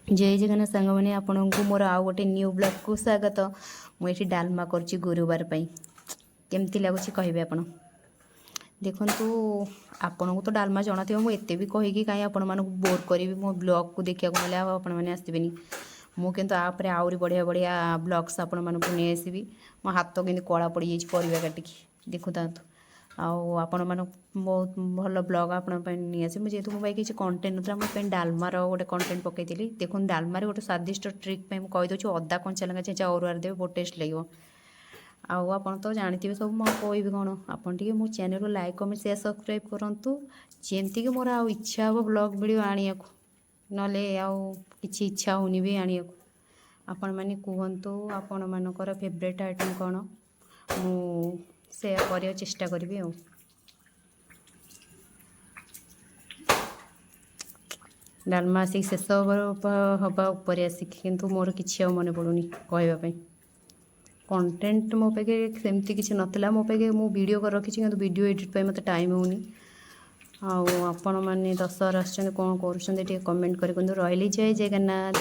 ଜୟ ଜଗନ୍ନାଥ ସାଙ୍ଗମାନେ, ଆପଣଙ୍କୁ ମୋର ଆଉ ଗୋଟେ ନ୍ୟୁ ବ୍ଲଗ୍କୁ ସ୍ୱାଗତ। ମୁଁ ଏଠି ଡାଲମା କରୁଛି ଗୁରୁବାର ପାଇଁ। କେମିତି ଲାଗୁଛି କହିବେ ଆପଣ। ଦେଖନ୍ତୁ, ଆପଣଙ୍କୁ ତ ଡାଲମା ଜଣାଥିବ। ମୁଁ ଏତେ ବି କହିକି କାହିଁ ଆପଣମାନଙ୍କୁ ବୋର୍ କରିବି? ମୋ ବ୍ଲଗ୍କୁ ଦେଖିବାକୁ ହେଲେ ଆଉ ଆପଣମାନେ ଆସିବେନି। ମୁଁ କିନ୍ତୁ ଆପରେ ଆହୁରି ବଢ଼ିଆ ବଢ଼ିଆ ବ୍ଲଗ୍ସ ଆପଣମାନଙ୍କୁ ନେଇ ଆସିବି। ମୋ ହାତ କେମିତି କଳା ପଡ଼ିଯାଇଛି ପରିବା କାଟିକି, ଦେଖୁଥାନ୍ତୁ। ଆଉ ଆପଣମାନଙ୍କୁ ବହୁତ ଭଲ ବ୍ଲଗ୍ ଆପଣଙ୍କ ପାଇଁ ନେଇ ଆସିବି ମୁଁ। ଯେହେତୁ ମୋ ପାଇଁ କିଛି କଣ୍ଟେଣ୍ଟ ନଥିଲା, ମୋ ପାଇଁ ଡାଲମାର ଗୋଟେ କଣ୍ଟେଣ୍ଟ ପକାଇଥିଲି। ଦେଖନ୍ତୁ, ଡାଲମାରେ ଗୋଟେ ସ୍ୱାଦିଷ୍ଟ ଟ୍ରିକ୍ ପାଇଁ ମୁଁ କହିଦେଉଛି। ଅଦା କଞ୍ଚା ଲଙ୍କା ଛେଚା ଅରୁଆରେ ଦେବେ, ବହୁତ ଟେଷ୍ଟ ଲାଗିବ। ଆଉ ଆପଣ ତ ଜାଣିଥିବେ ସବୁ, ମୁଁ ଆଉ କହିବି କ'ଣ? ଆପଣ ଟିକେ ମୋ ଚ୍ୟାନେଲକୁ ଲାଇକ୍, କମେଣ୍ଟ, ସେୟାର, ସବସ୍କ୍ରାଇବ୍ କରନ୍ତୁ, ଯେମିତିକି ମୋର ଆଉ ଇଚ୍ଛା ହେବ ବ୍ଲଗ୍ ଭିଡ଼ିଓ ଆଣିବାକୁ। ନହେଲେ ଆଉ କିଛି ଇଚ୍ଛା ହେଉନି ବି ଆଣିବାକୁ। ଆପଣମାନେ କୁହନ୍ତୁ, ଆପଣମାନଙ୍କର ଫେଭରେଟ୍ ଆଇଟମ୍ କ'ଣ? ମୁଁ ସେୟା କରିବାକୁ ଚେଷ୍ଟା କରିବି। ଆଉ ଡାଲମା ଆସିକି ଶେଷ ହେବା ଉପରେ ଆସିକି, କିନ୍ତୁ ମୋର କିଛି ଆଉ ମନେ ପଡ଼ୁନି କହିବା ପାଇଁ। କଣ୍ଟେଣ୍ଟ ମୋ ପାଖେ ସେମିତି କିଛି ନଥିଲା। ମୋ ପାଖେ ମୁଁ ଭିଡ଼ିଓ କରି ରଖିଛି, କିନ୍ତୁ ଭିଡ଼ିଓ ଏଡ଼ିଟ୍ ପାଇଁ ମୋତେ ଟାଇମ୍ ହେଉନି। ଆଉ ଆପଣମାନେ ଦଶହରା ଆସୁଛନ୍ତି, କ'ଣ କରୁଛନ୍ତି ଟିକେ କମେଣ୍ଟ କରି କୁହନ୍ତୁ। ରହିଲି, ଜୟ ଜଗନ୍ନାଥ।